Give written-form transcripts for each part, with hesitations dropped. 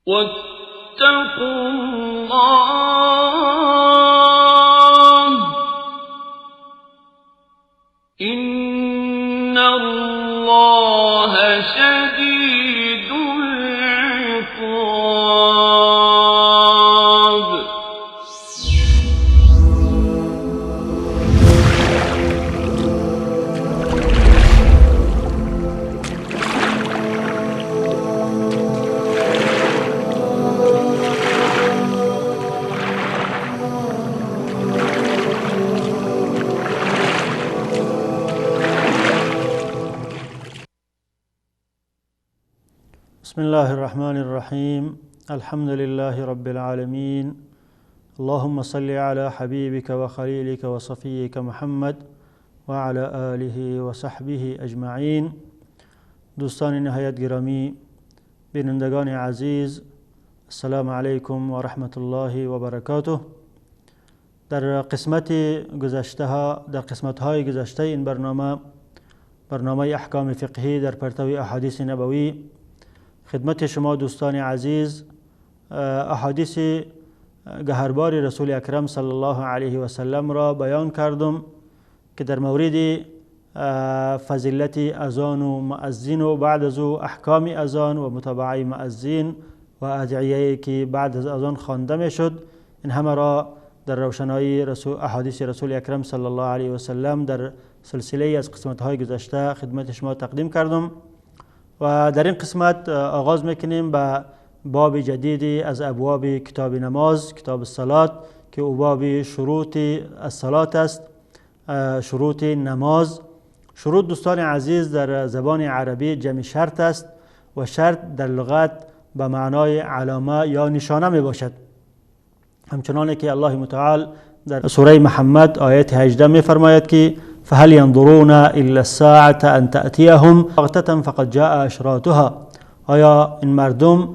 واتقوا الله إن الله شديد العقاب. بسم الله الرحمن الرحیم. الحمد لله رب العالمین. اللهم صل على حبیبک و خلیلک و صفیک محمد و علی آله و صحبه اجمعین. دوستان نهایت گرامی، بینندگان عزیز، السلام علیکم و رحمت الله و برکاته. در قسمت گذشته در قسمت های گذشته این برنامه، برنامه احکام فقهی در پرتو احادیث نبوی، خدمت شما دوستان عزیز احادیث گهربار رسول اکرم صلی الله علیه و سلم را بیان کردم که در مورد فضیلت اذان و مؤذن و بعد از او احکام اذان و متابعه مؤذن و ادعیه که بعد از اذان خوانده میشد، این همه را در روشنایی احادیث رسول اکرم صلی الله علیه و سلم در سلسله از قسمت های گذشته خدمت شما تقدیم کردم. و در این قسمت آغاز میکنیم به باب جدیدی از ابواب کتاب نماز، کتاب الصلات، که او باب شروط الصلات است، شروط نماز. شروط دوستان عزیز در زبان عربی جمع شرط است و شرط در لغت به معنای علامه یا نشانه می باشد. همچنان که الله متعال در سوره محمد آیت 18 می فرماید که فهل ينظرون إلا الساعة أن تأتيهم بغتة فقد جاء أشراطها. آیا این مردم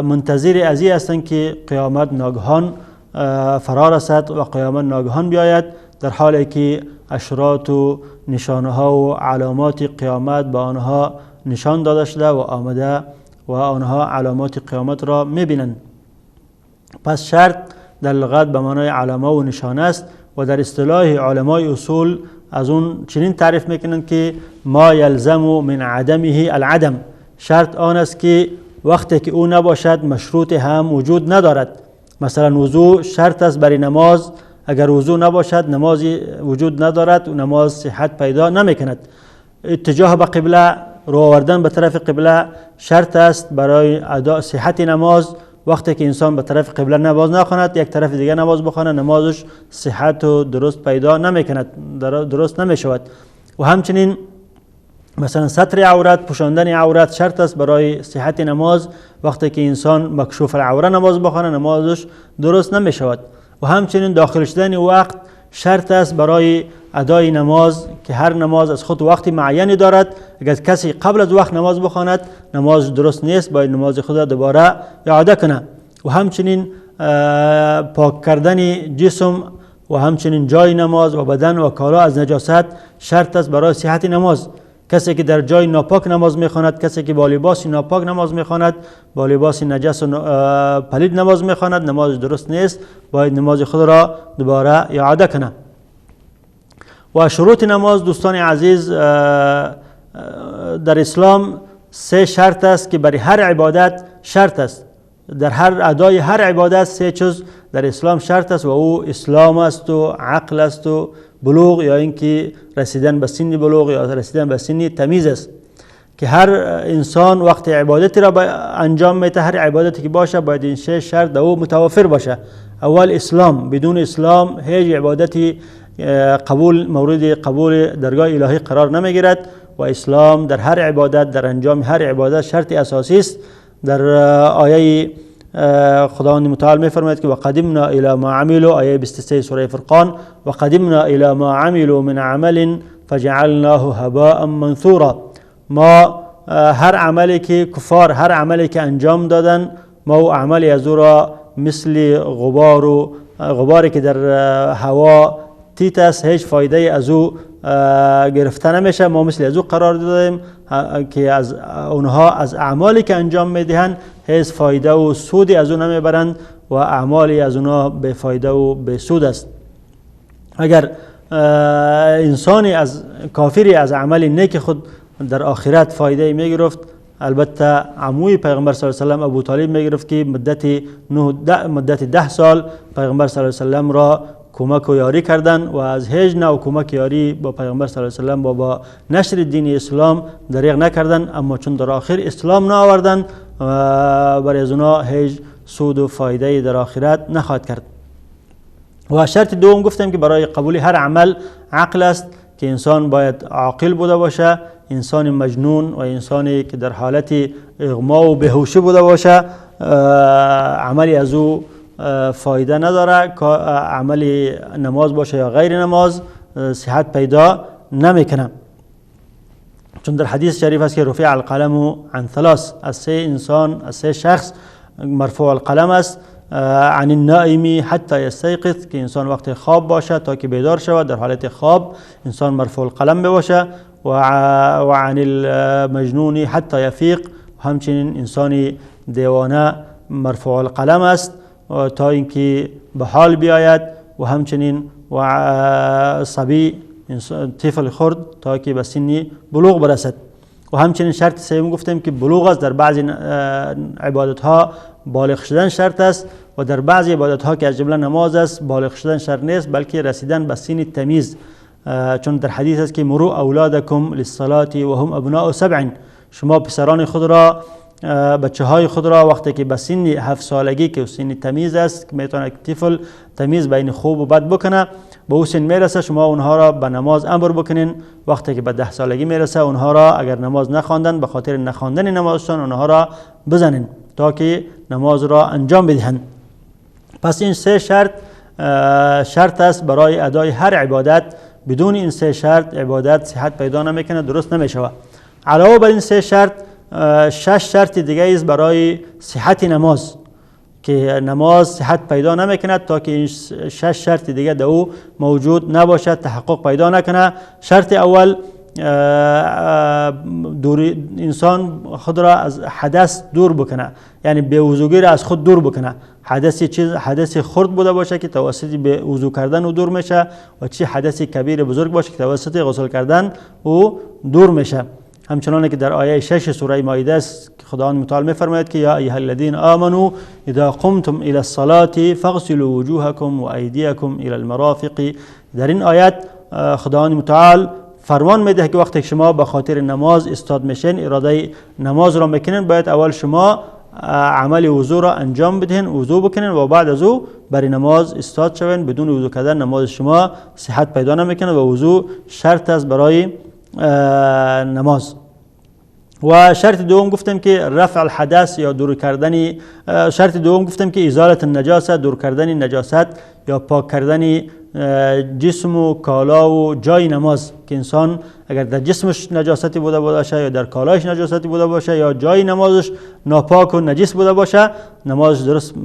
منتظر از این هستند که قیامت ناگهان فرا رسد و قیامت ناگهان بیاید، در حالی که اشراط و نشانه ها و علامات قیامت به آنها نشان داده شده و آمده و آنها علامات قیامت را میبینند. پس شرط در لغت به معنای علامه و نشانه است و در اصطلاح علمای اصول از اون چنین تعریف میکنند که ما یلزم من عدمه العدم. شرط آن است که وقتی که او نباشد مشروط هم وجود ندارد. مثلا وضوع شرط است برای نماز، اگر وضوع نباشد نماز وجود ندارد و نماز صحت پیدا نمیکند. اتجاه به قبله، رو آوردن به طرف قبله شرط است برای اداء صحت نماز. وقتی که انسان به طرف قبله نماز نخواند، یک طرف دیگه نماز بخواند، نمازش صحت و درست پیدا نمیکند، درست نمیشود. و همچنین مثلا ستر عورت، پوشاندن عورت شرط است برای صحت نماز. وقتی که انسان مکشوف العوره نماز بخواند، نمازش درست نمیشود. و همچنین داخل شدن وقت شرط است برای ادای نماز که هر نماز از خود وقت معینی دارد. اگر کسی قبل از وقت نماز بخواند، نماز درست نیست، باید نماز خود را دوباره اعاده کنه. و همچنین پاک کردن جسم و همچنین جای نماز و بدن و کالا از نجاست شرط است برای صحت نماز. کسی که در جای ناپاک نماز میخواند، کسی که با لباس ناپاک نماز میخواند، با لباس نجس و پلید نماز میخواند، نماز درست نیست، باید نماز خود را دوباره اعاده کنه. و شروط نماز دوستان عزیز در اسلام سه شرط است که برای هر عبادت شرط است. در هر ادای هر عبادت سه چیز در اسلام شرط است و او اسلام است و عقل است و بلوغ، یا اینکه رسیدن به سن بلوغ یا رسیدن به سن تمیز است. که هر انسان وقت عبادتی را انجام میده، هر عبادتی که باشه باید این سه شرط در او متوفر باشه. اول اسلام، بدون اسلام هیچ عبادتی قبول مورد قبول درگاه الهی قرار نمیگیرد و اسلام در هر عبادت، در انجام هر عبادت شرط اساسی است. در آیه خداوند متعال میفرماید که وقدمنا الی ما عملوا، آیه 23 سوره فرقان، وقدمنا الی ما عملوا من عمل فجعلناه هباء منثورا. ما هر عملی که کفار، هر عملی که انجام دادن، ما او عملی از او را مثل غبار و غباری که در هوا تیت است، هیچ فایده از او گرفته نمیشه. ما مثل از او قرار دادیم که از اونها از اعمالی که انجام میدهند هیچ فایده و سودی از او نمیبرند و اعمالی از اونها به فایده و به سود است. اگر انسانی از کافری از عمل نیک خود در آخرت فایده میگرفت، البته عموی پیغمبر صلی الله علیه و سلم ابو طالب میگرفت که مدت 10 سال پیغمبر صلی الله علیه و سلم را کمک و یاری کردن و از هیچ نوع کمک یاری با پیغمبر صلی الله علیه و سلم با نشر دین اسلام دریغ نکردن، اما چون در آخر اسلام نآوردن برای از اونا هیچ سود و فایده در آخرت نخواهد کرد. و شرط دوم گفتم که برای قبول هر عمل عقل است که انسان باید عاقل بوده باشه. انسان مجنون و انسانی که در حالت اغما و بیهوشی بوده باشه عملی از او فایده نداره، عمل نماز باشه یا غیر نماز صحت پیدا نمیکنه. چون در حدیث شریف است که رفع القلم عن ثلاث، از سه انسان، از سه شخص مرفوع القلم است، عن النائم حتی یستیقظ، که انسان وقت خواب باشه تا که بیدار شود، در حالت خواب انسان مرفوع القلم بباشه، و عن المجنون حتی یفیق، همچنین انسان دیوانه مرفوع القلم است تا اینکه به حال بیاید، و همچنین و صبی طفل خرد تا که به سن بلوغ برسد. و همچنین شرط سوم گفتیم که بلوغ است، در بعضی عبادت ها بالغ شدن شرط است و در بعضی عبادت ها که از جمله نماز است بالغ شدن شرط نیست، بلکه رسیدن به سن تمیز. چون در حدیث است که مرو اولادکم للصلاة و هم ابناء سبع، شما پسران خود را، بچه های خود را وقتی که به سن 7 سالگی که سن تمیز است که میتونه طفل تمیز بین خوب و بد بکنه، به او سن میرسه، شما اونها را به نماز امر بکنین. وقتی که به 10 سالگی میرسه اونها را اگر نماز نخواندن به خاطر نخواندن نمازشان اونها را بزنین تا که نماز را انجام بدهند. پس این سه شرط شرط است برای ادای هر عبادت. بدون این سه شرط عبادت صحت پیدا نمیکنه، درست نمیشود. علاوه بر این سه شرط 6 شرط دیگه است برای صحت نماز که نماز صحت پیدا نمیکند تا که این 6 شرط دیگه در او موجود نباشد، تحقق پیدا نکنه. شرط اول، دوری انسان خود را از حدث دور بکنه، یعنی بی‌وضوگی را از خود دور بکنه. حدث چیز حدث خرد بوده باشه که توسط به وضو کردن او دور میشه، و چی حدث کبیر بزرگ باشه که توسط غسل کردن او دور میشه. همچنان که در آیه 6 سوره مائده است که خداوند متعال میفرماید که یا ایها الذین آمنوا اذا قمتم الى الصلاة فاغسلوا وجوهکم و ایدیکم الى المرافق. در این آیت خداوند متعال فرمان میده که وقتی شما به خاطر نماز استاد میشین، اراده نماز را میکنین، باید اول شما عمل وضو را انجام بدهین، وضو بکنین و بعد از او برای نماز استاد شوین. بدون وضو کردن نماز شما صحت پیدا نمیکنه و وضو شرط است برای نماز. و شرط دوم گفتم که رفع الحدث یا دور کردن، شرط دوم گفتم که ازالت النجاست، دور کردن نجاست یا پاک کردن جسم و کالا و جای نماز، که انسان اگر در جسمش نجاستی بوده باشه یا در کالایش نجاستی بوده باشه یا جای نمازش ناپاک و نجس بوده باشه، نمازش درست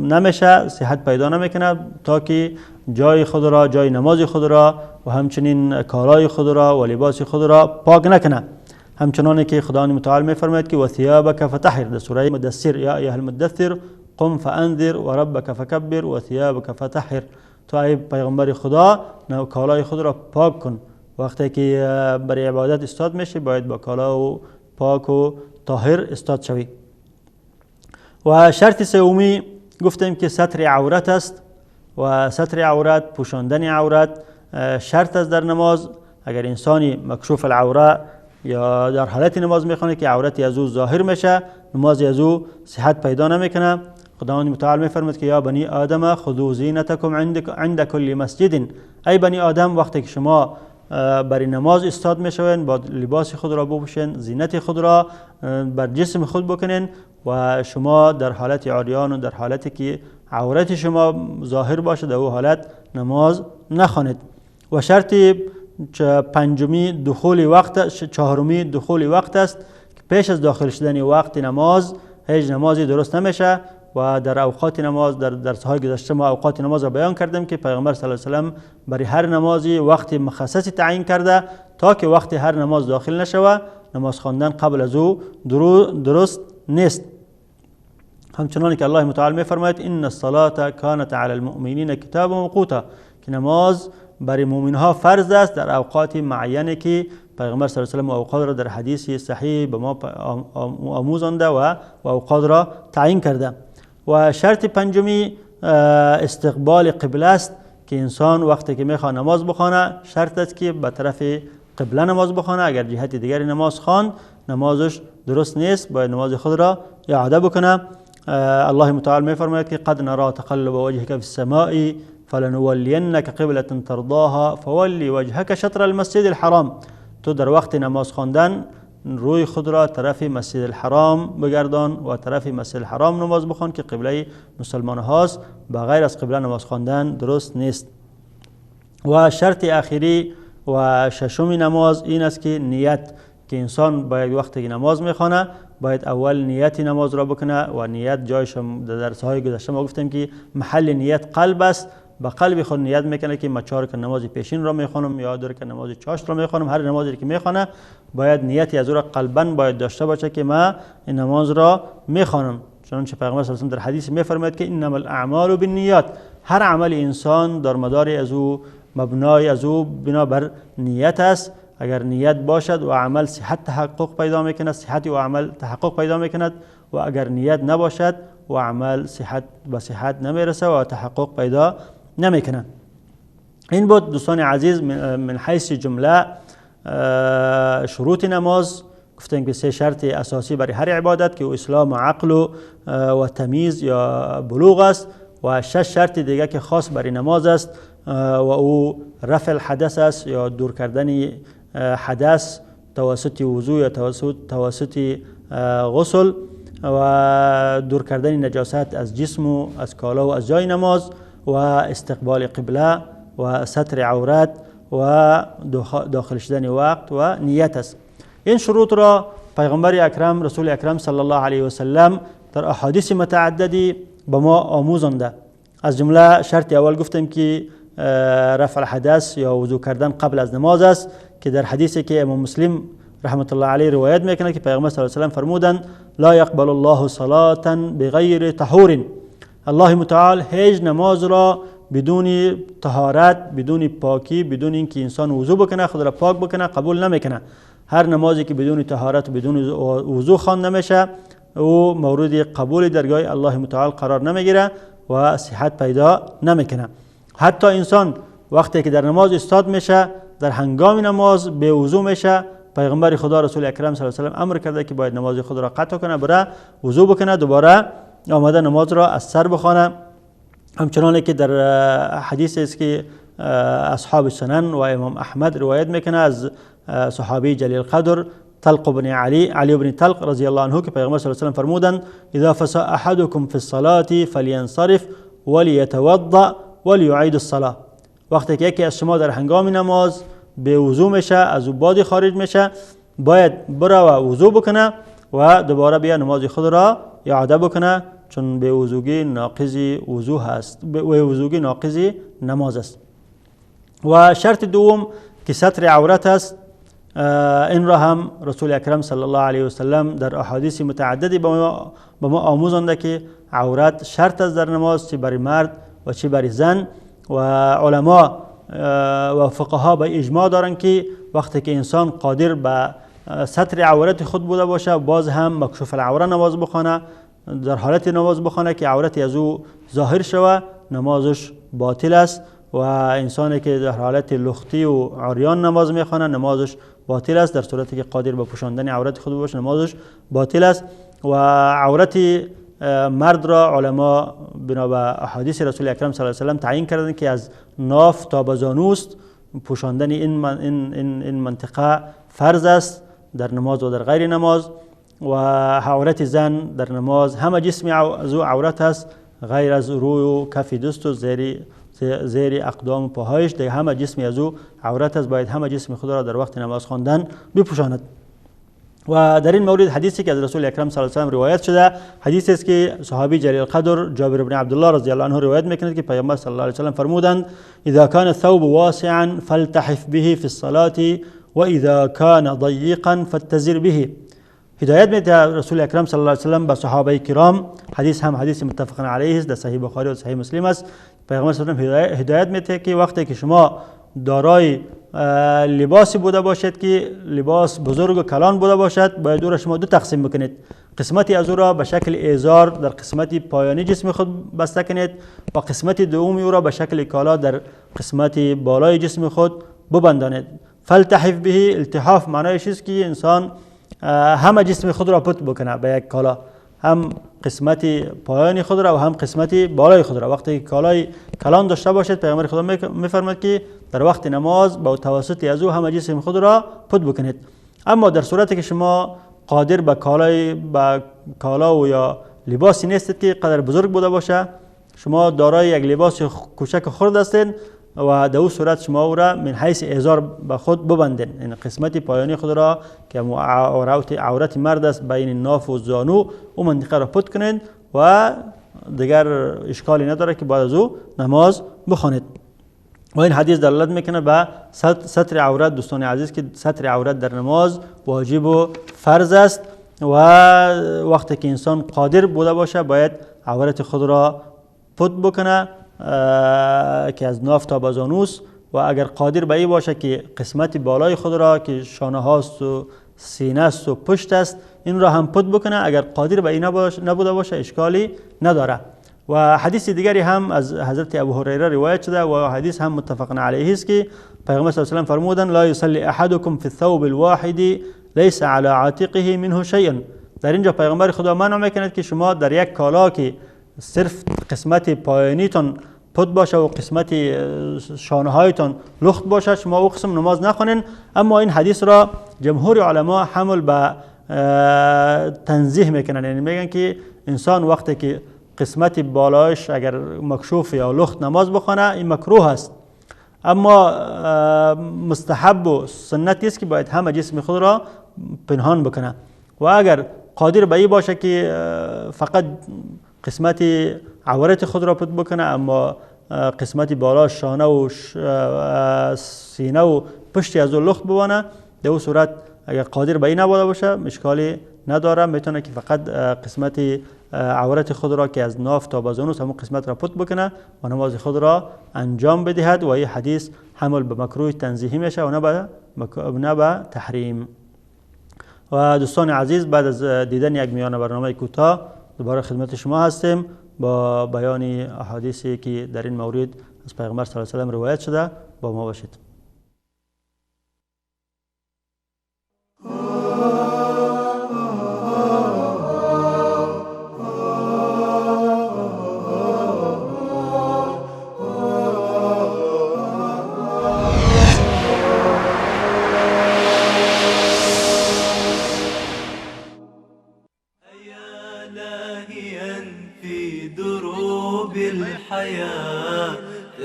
نمیشه، صحت پیدا نمیکنه تا که جای خود را، جای نماز خود را و همچنین کالای خود را و لباس خود را پاک نکنه. همچنان که خداوند متعال میفرماید که و ثیابک فطهر، در سوره مدثر، یا ایها المدثر قم فانذر و ربک فکبر و ثیابک فطهر. تو ای پیغمبر خدا کالای خود را پاک کن. وقتی که برای عبادت استاد میشی باید با کالا و پاک و طاهر استاد شوی. و شرط سومی گفتیم که ستر عورت است و ستر عورت، پوشاندن عورت شرط است در نماز. اگر انسانی مکشوف العوره یا در حالت نماز میخونه که عورتی از او ظاهر میشه، نماز از او صحت پیدا نمیکنه. خداوند متعال میفرماید که یا بنی آدم خذوا زینتکم عند کل مسجد. ای بنی آدم، وقتی که شما برای نماز استاد میشوین با لباس خود را بپوشین، زینت خود را بر جسم خود بکنین و شما در حالت عریان و در حالتی که عورت شما ظاهر باشه در او حالت نماز نخوانید. و شرط پنجمی دخول وقت، چهارمی دخول وقت است که پیش از داخل شدن وقت نماز هیچ نمازی درست نمیشه. و در اوقات نماز، در درس‌های گذشته ما اوقات نماز را بیان کردیم که پیغمبر صلی الله علیه و سلم برای هر نمازی وقت مخصصی تعیین کرده تا که وقت هر نماز داخل نشوه، نماز خواندن قبل از او درست نیست. همچنان که الله متعال می‌فرماید ان الصلاة كانت علی المؤمنین کتابا موقوتا، که نماز برای مؤمنها فرض است در اوقات معینه که پیغمبر صلی الله علیه و سلم اوقات را در حدیث صحیح به ما آموزانده و اوقات را تعیین کرده. و شرط پنجمی استقبال قبله است که انسان وقتی که میخواد نماز بخوانه شرط است که به طرف قبله نماز بخوانه. اگر جهت دیگری نماز خواند نمازش درست نیست، باید نماز خود را اعاده بکنه. الله متعال میفرماید که قد نرى تقلب وجهك في السماء فلنولینک قبلة ترضاها فولی وجهك شطر المسجد الحرام. تو در وقت نماز خواندن روی خود را طرف مسجد الحرام بگردان و طرف مسجد الحرام نماز بخوان که قبله مسلمان هاست، بغیر از قبله نماز خواندن درست نیست. و شرط اخیری و ششم نماز این است که نیت، که انسان باید وقتی که نماز میخوانه باید اول نیت نماز را بکنه و نیت جایش در درس‌های گذشته ما گفتیم که محل نیت قلب است. با قلب خود نیت میکنه که ما چهار که نماز پیشین را میخوانم یا دو که نماز چاشت را میخوانم، هر نمازی که میخوانه باید نیتی از او را قلبا باید داشته باشه که ما این نماز را میخوانم. چنانچه پیغمبر صلی الله علیه و در حدیث میفرماید که انما الاعمال بالنیات، هر عمل انسان در مدار از او مبنای از او بنابر نیت است. اگر نیت باشد و عمل صحت تحقق پیدا میکند، صحت و عمل تحقق پیدا میکند، و اگر نیت نباشد و عمل صحت به صحت نمیرسه و تحقق پیدا نمیکنه. این بود دوستان عزیز من حیث جمله شروط نماز. گفتیم که سه شرط اساسی برای هر عبادت که او اسلام و عقل و تمیز یا بلوغ است، و شش شرط دیگه که خاص برای نماز است و او رفع الحدث است یا دور کردن حدث توسط وضوع یا توسط غسل، و دور کردن نجاست از جسم و از کالا و از جای نماز، و استقبال قبله و ستر عورت و داخل شدن وقت و نیت است. این شروط را پیغمبر اکرم رسول اکرم صلی الله علیه و سلم در احادیث متعددی به ما آموزانده. از جمله شرط اول گفتیم که رفع الحدث یا وضو کردن قبل از نماز است که در حدیثی که امام مسلم رحمت الله علیه روایت میکنه که پیغمبر صلی الله علیه و سلم فرمودند لا یقبل الله صلاة بغیر طهور، الله متعال هیچ نماز را بدون طهارت، بدون پاکی، بدون اینکه انسان وضو بکنه، خود را پاک بکنه، قبول نمیکنه. هر نمازی که بدون طهارت و بدون وضو خوانده نمیشه او مورد قبول درگاه الله متعال قرار نمیگیره و صحت پیدا نمیکنه. حتی انسان وقتی که در نماز استاد میشه، در هنگام نماز به وضو میشه، پیغمبر خدا رسول اکرم صلی الله علیه و سلم امر کرده که باید نماز خود را قطع کنه، بره وضو بکنه، دوباره آمده نماز را از سر بخوانه. همچنان که در حدیث است که اصحاب سنن و امام احمد روایت میکنه از صحابی جلیل قدر طلق بن علی، علی بن طلق رضی الله عنه که پیغمبر صلی الله علیه و سلم فرمودند اذا فسا احدكم في الصلاة فلينصرف وليتوضأ وليعيد الصلاة. وقتی که یکی از شما در هنگام نماز به وضو میشه، از او بادی خارج میشه، باید بره و وضو بکنه و دوباره بیا نماز خود را اعاده بکنه، چون به وضوگی ناقض وضو هست، به وضوگی ناقض نماز است. و شرط دوم که ستر عورت است، این را هم رسول اکرم صلی الله علیه و سلم در احادیث متعددی به ما آموزانده که عورت شرط است در نماز، چه برای مرد و چه برای زن. و علما و فقها به اجماع دارند که وقتی که انسان قادر به ستر عورت خود بوده باشه، باز هم مکشوف العوره نماز بخوانه، در حالت نماز بخوانه که عورت از او ظاهر شوه، نمازش باطل است. و انسانی که در حالت لختی و عریان نماز میخوانه، نمازش باطل است. در صورتی که قادر به پوشاندن عورت خود باشه، نمازش باطل است. و عورت مرد را علما بنا به احادیث رسول اکرم صلی الله علیه و سلم تعیین کردند که از ناف تا به زانوست پوشاندن این منطقه فرض است در نماز و در غیر نماز. و عورت زن در نماز همه جسم از او عورت است غیر از روی و کف دست و زیر اقدام و پاهایش، دیگه همه جسم از او عورت است، باید همه جسم خود را در وقت نماز خواندن بپوشاند. و در این مورد حدیثی که از رسول اکرم صلی الله علیه و سلم روایت شده، حدیثی است که صحابی جلیل القدر جابر بن عبدالله رضی الله عنه روایت میکند که پیامبر صلی الله علیه و سلم فرمودند: اذا كان الثوب واسعا فالتحف به في الصلاة واذا كان ضيقا فاتزر به. هدایت میده رسول اکرم صلی الله علیه و سلم به صحابه کرام. حدیث هم حدیث متفق علیه است، در صحیح بخاری و صحیح مسلم است. پیغمبر صلی الله علیه و سلم هدایت میده که وقتی که شما دارای لباسی بوده باشد که لباس بزرگ و کلان بوده باشد، باید او را شما دو تقسیم بکنید. قسمتی از او را به شکل ازار در قسمت پایانی جسم خود بسته کنید و قسمت دومی او را به شکل کالا در قسمت بالای جسم خود ببندانید. فالتحف به، التحاف معنایش است که انسان همه جسم خود را پت بکنه به یک کالا، هم قسمت پایانی خود را و هم قسمت بالای خود را. وقتی کالای کلان داشته باشد، پیغمبر خدا میفرماید که در وقت نماز با توسط از او همه جسم خود را پت بکنید. اما در صورتی که شما قادر به کالا و یا لباسی نیستید که قدر بزرگ بوده باشه، شما دارای یک لباس کوچک خرد هستید و در او صورت شما او را من حیث ازار به خود ببندین، این قسمت پایانی خود را که عورت مرد است بین ناف و زانو، او منطقه را پت کنید و دیگر اشکالی نداره که بعد از او نماز بخوانید. و این حدیث دلالت میکنه به ستر عورت. دوستان عزیز که ستر عورت در نماز واجب و فرض است و وقتی که انسان قادر بوده باشه باید عورت خود را پت بکنه که از ناف تا به زانوس، و اگر قادر به این باشه که قسمت بالای خود را که شانه هاست و سینه است و پشت است این را هم پت بکنه، اگر قادر به این نبوده باشه اشکالی نداره. و حدیث دیگری هم از حضرت ابو هریره روایت شده و حدیث هم متفق علیه است که پیغمبر صلی الله علیه و سلم فرمودند: لا یصلی احدکم فی الثوب الواحد لیس علی عاتقه منه شیء. در اینجا پیغمبر خدا منع میکند که شما در یک کالا که صرف قسمت پایانیتان پت باشه و قسمت شانه هایتان لخت باشه شما او قسم نماز نخوانین. اما این حدیث را جمهور علما حمل به تنزیه میکنن، یعنی میگن که انسان وقتی که قسمت بالایش اگر مکشوف یا لخت نماز بخونه این مکروه است، اما مستحب و سنتی است که باید همه جسم خود را پنهان بکنه. و اگر قادر به این باشه که فقط قسمت عورت خود را پت بکنه اما قسمت بالا شانه و سینه و پشتی از او لخت ببانه، در او صورت اگر قادر به این نبوده باشه اشکالی نداره، میتونه که فقط قسمت عورت خود را که از ناف تا به زانوس همون قسمت را پت بکنه و نماز خود را انجام بدهد. و این حدیث حمل به مکروه تنزیهی میشه و نه به تحریم. و دوستان عزیز بعد از دیدن یک میانه برنامه کوتاه دوباره خدمت شما هستیم با بیان احادیثی که در این مورد از پیغمبر صلی الله علیه و سلم روایت شده. با ما باشید.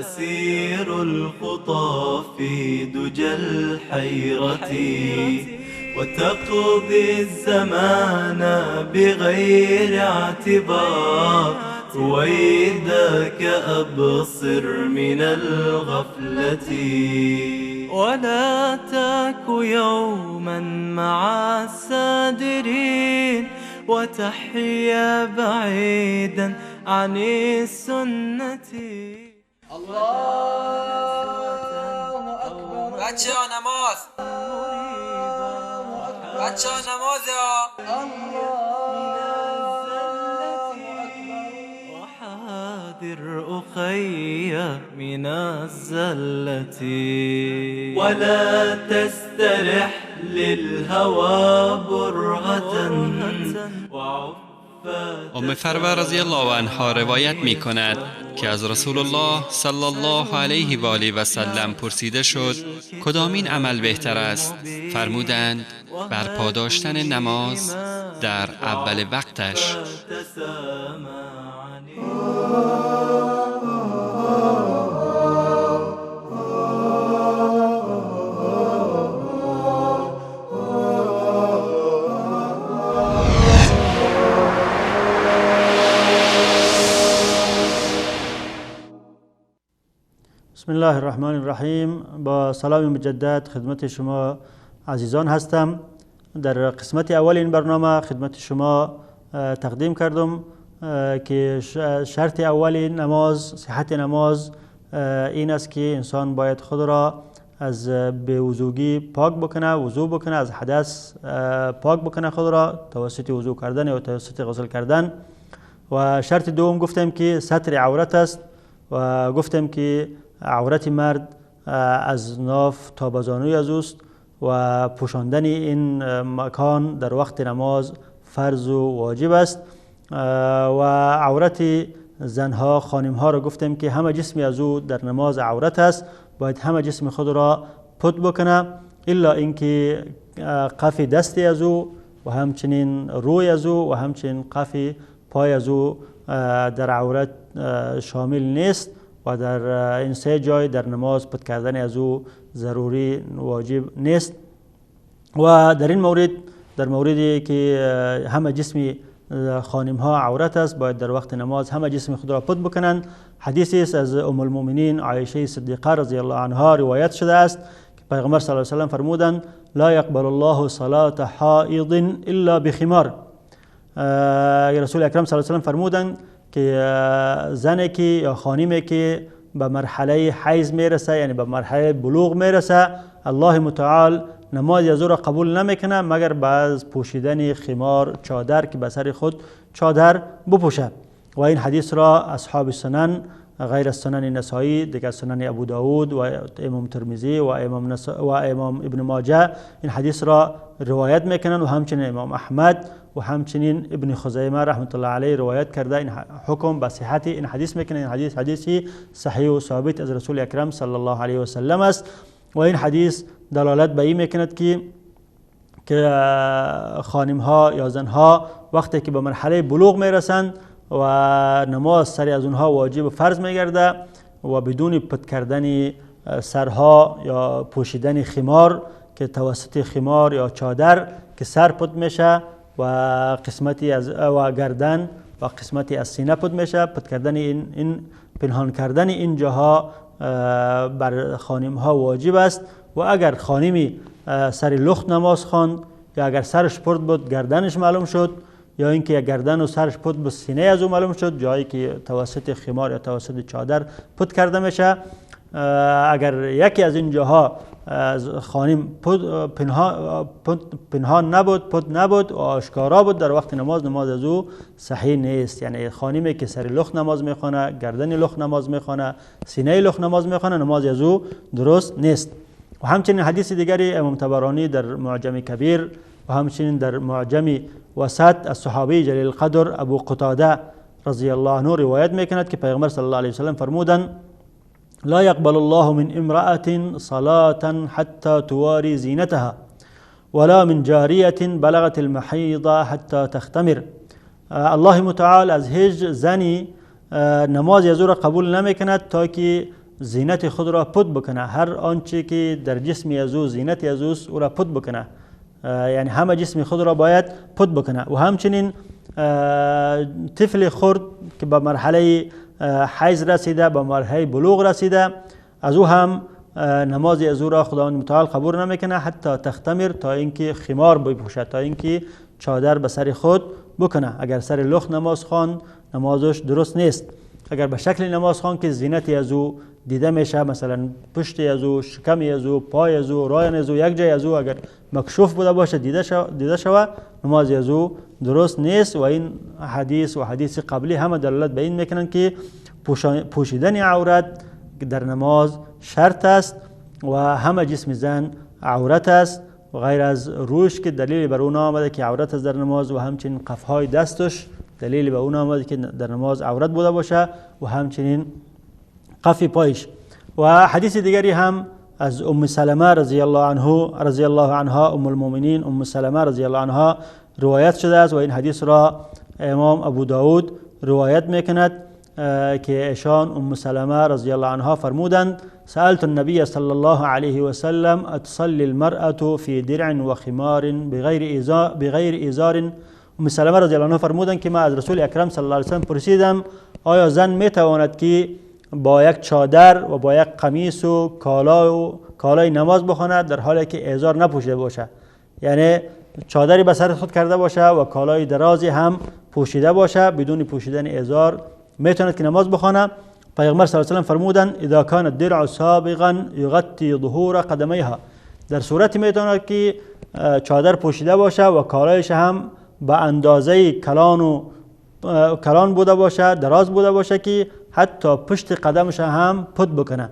تسير الخطى في دجى الحيرة وتقضي الزمان بغير اعتبار، رويدك أبصر من الغفلة. ولا تك يوما مع السادرين وتحيا بعيدا عن السنة. الله اکبر. بچه ها نماز، بچه ها نماز. الله اکبر. وحاذر أخي من الزلة ولا تسترح للهوى برهة. ام فروه رضی الله عنها روایت می کند که از رسول الله صلی الله علیه و آله و سلم پرسیده شد کدامین عمل بهتر است؟ فرمودند برپا داشتن نماز در اول وقتش. بسم الله الرحمن الرحیم. با سلام مجدد خدمت شما عزیزان هستم. در قسمت اول این برنامه خدمت شما تقدیم کردم که شرط اول نماز، صحت نماز این است که انسان باید خود را از بی‌وضوگی پاک بکنه، وضو بکنه، از حدث پاک بکنه خود را توسط وضو کردن یا توسط غسل کردن. و شرط دوم گفتم که ستر عورت است و گفتم که عورت مرد از ناف تا بزانوی از اوست و پوشاندن این مکان در وقت نماز فرض و واجب است. و عورت زنها، خانمها را گفتم که همه جسمی از او در نماز عورت است، باید همه جسم خود را پت بکنه الا اینکه قف دستی از او و همچنین روی از او و همچنین قف پای از او در عورت شامل نیست و در این سه جای در نماز پت کردن از او ضروری واجب نیست. و در این مورد، در موردی که همه جسم خانم ها عورت است، باید در وقت نماز همه جسم خود را پت بکنند. حدیثی است از ام المؤمنین عایشه صدیقه رضی الله عنها روایت شده است که پیغمبر صلی الله علیه و سلم فرمودند لا یقبل الله صلاة حائض الا بخمار. رسول اکرم صلی الله علیه و سلم فرمودند که زنی که یا خانمی که به مرحله حیض میرسه، یعنی به مرحله بلوغ میرسه، الله متعال نماز از او را قبول نمیکنه مگر بعد پوشیدن خمار، چادر که به سر خود چادر بپوشه. و این حدیث را اصحاب سنن غیر از سنن نسائی، دیگر سنن ابو داود و امام ترمذی و امام ابن ماجه این حدیث را روایت میکنن و همچنین امام احمد و همچنین ابن خزیمه رحمت الله علیه روایت کرده این حکم به صحت این حدیث میکنه. این حدیث حدیثی صحیح و ثابت از رسول اکرم صلی الله علیه و سلم است و این حدیث دلالت به این میکند که خانم ها یا زن ها وقتی که به مرحله بلوغ میرسند و نماز سری از اونها واجب و فرض میگرده و بدون پت کردن سرها یا پوشیدن خمار که توسط خمار یا چادر که سر پت میشه و قسمتی از و گردن و قسمتی از سینه پت میشه، پت کردن این پنهان کردن این جاها بر خانم ها واجب است. و اگر خانمی سر لخت نماز خواند یا اگر سرش پرد بود گردنش معلوم شد، یا اینکه گردن و سرش پت به سینه از او معلوم شد، جایی که توسط خمار یا توسط چادر پت کرده میشه، اگر یکی از این جاها از خانم پنهان نبود، پت نبود و آشکارا بود در وقت نماز، نماز از او صحیح نیست. یعنی خانمی که سر لخت نماز میخوانه، گردن لخت نماز میخوانه، سینه لخت نماز میخوانه، نماز از او درست نیست. و همچنین حدیث دیگری امام طبرانی در معجم کبیر و همچنین در معجم وسط از صحابی جلیل القدر ابو قتاده رضی الله عنه روایت میکند که پیغمبر صلی الله علیه و سلم فرمودند لا يقبل الله من امرأة صلاة حتى تواري زينتها ولا من جارية بلغت المحيض حتى تختمر. الله متعال از هیچ زنی نماز از او را قبول نمیکند تا که زینت خود را پت بکنه، هر آنچه که در جسم از او زینت از اوست او را پت بکنه، یعنی همه جسم خود را باید پت بکنه. و همچنین طفل خرد که به مرحله حیض رسیده، به مرحله بلوغ رسیده، از او هم نماز از او را خداوند متعال قبول نمیکنه حتی تختمر، تا اینکه خمار بپوشد، تا اینکه چادر به سر خود بکنه. اگر سر لخت نماز خواند نمازش درست نیست. اگر به شکل نماز خواند که زینتی از او دیده میشه، مثلا پشت از او، شکم از او، پای از او، رایان از او، یک جای از او اگر مکشوف بوده باشه دیده شوه، نماز از او درست نیست. و این حدیث و حدیث قبلی همه دلالت به این میکنن که پوشیدن عورت در نماز شرط است و همه جسم زن عورت است و غیر از روش که دلیل بر اون آمده که عورت است در نماز، و همچنین قفهای دستش دلیل به اون آمده که در نماز عورت بوده باشه، و همچنین قف پایش. و حدیث دیگری هم از ام سلمه رضی الله عنها، ام المؤمنین ام سلمه رضی الله عنها روایت شده است و این حدیث را امام ابو داود روایت میکند که ایشان ام سلمه رضی الله عنها فرمودند سألت النبي صلى الله عليه وسلم أتصلي المرأة في درع وخمار بغیر ازار. ام سلمه رضی الله عنها فرمودند که ما از رسول اکرم صلی الله علیه وسلم پرسیدم آیا زن میتواند که با یک چادر و با یک قمیص و کالای نماز بخواند در حالی که ازار نپوشیده باشه، یعنی چادری به سر خود کرده باشه و کالای درازی هم پوشیده باشه، بدون پوشیدن ازار میتواند که نماز بخواند. پیغمبر صلی الله علیه و سلم فرمودند اذا کان الدرع سابغا یغطی ظهور قدمیها، در صورتی میتواند که چادر پوشیده باشه و کالایش هم به اندازه کلان بوده باشه، دراز بوده باشه که حتی پشت قدمش هم پت بکنه.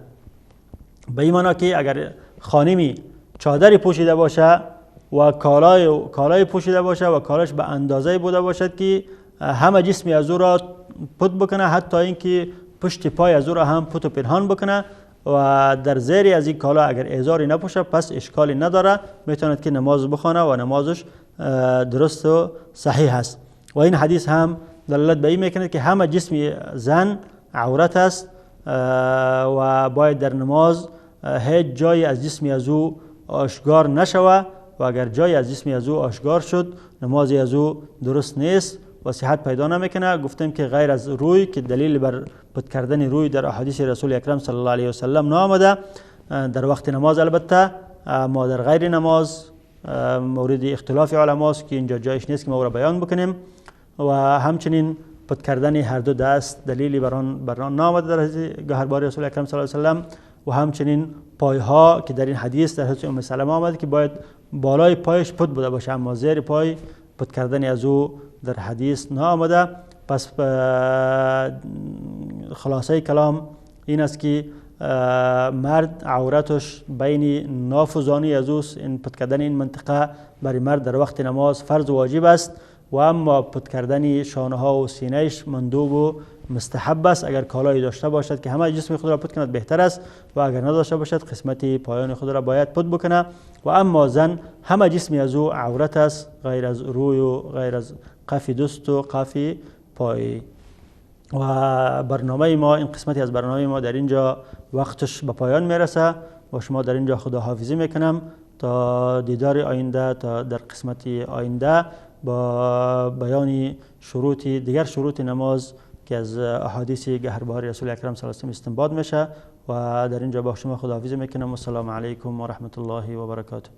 به این معنا که اگر خانمی چادری پوشیده باشه و کالای پوشیده باشه و کالایش به اندازه بوده باشد که همه جسمی از او را پت بکنه، حتی اینکه پشت پای از او را هم پت و پنهان بکنه و در زیر از این کالا اگر ازاری نپوشه پس اشکالی نداره، میتواند که نماز بخوانه و نمازش درست و صحیح است. و این حدیث هم دلالت به این میکنه که همه جسم زن عورت است و باید در نماز هیچ جایی از جسم از او آشکار نشوه و اگر جایی از جسم از او آشکار شد نماز از او درست نیست و صحت پیدا نمیکنه. گفتیم که غیر از روی که دلیل بر پت کردن روی در احادیث رسول اکرم صلی الله علیه و سلم نامده در وقت نماز، البته ما در غیر نماز مورد اختلاف علماست که اینجا جایش نیست که ما او را بیان بکنیم. و همچنین پت کردن هر دو دست دلیلی بر آن نامده در حدیث گهربار رسول اکرم صلی الله علیه و سلم. و همچنین پایها که در این حدیث در حدیث ام سلمه آمده که باید بالای پایش پت بوده باشه، اما زیر پای پت کردن از او در حدیث نامده. پس خلاصه کلام این است که مرد عورتش بین ناف و زانوی از اوست، این پت کردن این منطقه برای مرد در وقت نماز فرض و واجب است و اما پت کردن شانه ها و سینهش مندوب و مستحب است. اگر کالایی داشته باشد که همه جسم خود را پت کند بهتر است و اگر نداشته باشد قسمت پایان خود را باید پت بکنه. و اما زن همه جسمی از او عورت است غیر از روی و غیر از قفی دست و قفی پای. و برنامه ما، این قسمتی از برنامه ما در اینجا وقتش به پایان میرسه و شما در اینجا خداحافظی میکنم تا دیدار آینده، تا در قسمت آینده با بیان شروط دیگر شروط نماز که از احادیث گهربار رسول اکرم صلی الله علیه و سلم استنباط میشه. و در اینجا با شما خداحافظی میکنم. السلام علیکم و رحمت الله و برکاته.